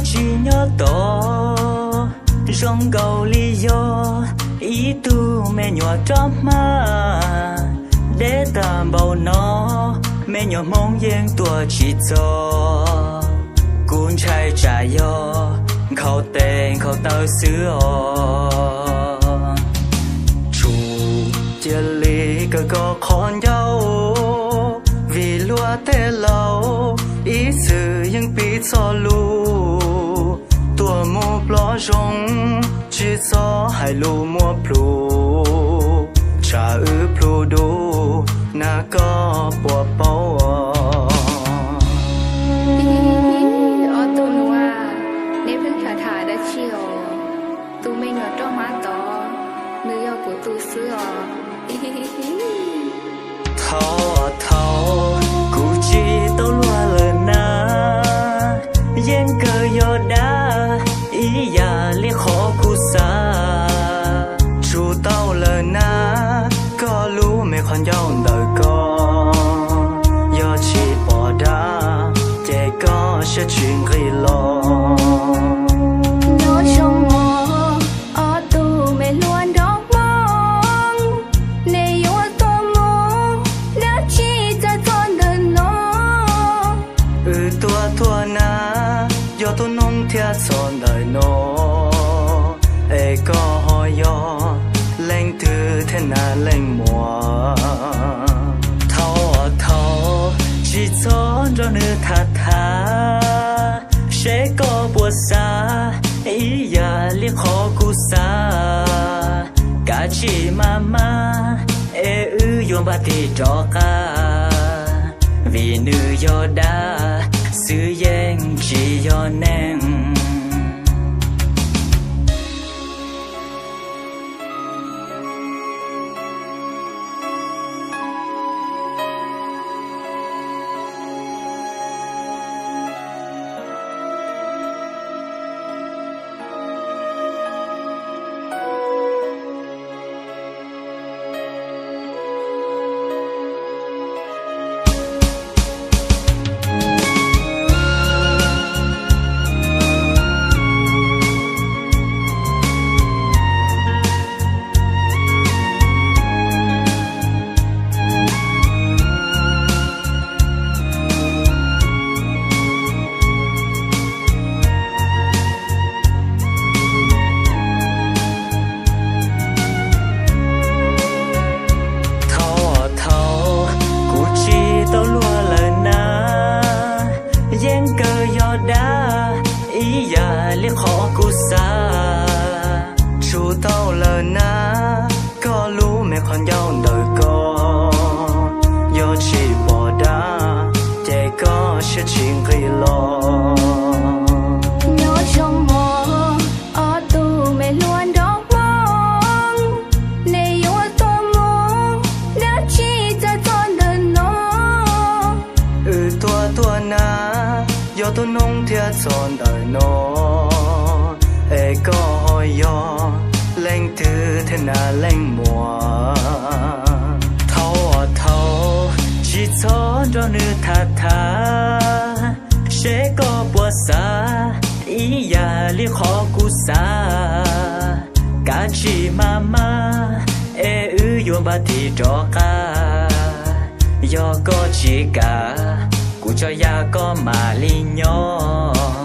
Tsis nyob tod, zoo nkaus li yog ib tug me nyuam roj hmab, deb tag npaum no, me nyuam Hmoob yeej tuaj tsis txog. Kuv ntshai tsam yog nkhaus tes nkhaus taw xwb os. Tsuas cia li kawm koj qhov ncauj, vim luag tej laus ib txwm yeej piv txoj lus, tuaj mus plob zoo, tsis txhob hais lus muab plhus, tsam wb plhu dub na koj puas paub os. Ob tug nus, neb pheej tham tham dab tsi os? Tus me nyuam roj hmab tod, nws yog kuv tus xwb os. Thaum, thaum kuv tsis tau luag lawm na, yeej kawg yog dab ib yam li qhov kuv xav. Tsum tau lawm na, koj lub me qhov ncauj ntawm ko, yog tsis pom dab, ces koj siab tsis nqis los. Nyob zoo mog, ob tug me hluas nraug Hmoob, neb yuav tuaj mus dab tsi txog txoj ntawm no? Wb tuaj tuaj na, yog tuaj noob thiab txog ntawm no, es koj ho yog leej twg thiab na leej muam? Thaum, thaum tsis txhob nrog nws tham tham, seb koj puas xav ib yam li qhov kuv xav. Kav tsij maj maj, es wb yuav npaj tig rov qab, vim nws yog dab xwb yeej tsis yog neeg. Thaum, thaum kuv tsis tau luag lawm na, yeej kawg yog dab ib yam li qhov kuv xav. Tsum tau lawm na, koj lub me qhov ncauj ntawm ko, yog tsis pom dab, ces koj siab tsis nqis los. Nyob zoo mog, ob tug me hluas nraug Hmoob, neb yuav tuaj mus dab tsi txog txoj ntawm no? Wb tuaj tuaj na, yog tuaj noob thiab txog ntawm no, es koj ho yog leej twg thiab na leej muam? Thaum, thaum tsis txhob nrog nws tham tham, seb koj puas xav ib yam li qhov kuv xav. Kav tsij maj maj, es wb yuav npaj tig rov qab. Yog koj tsis kam, kuv tso yam koj mam li nyob.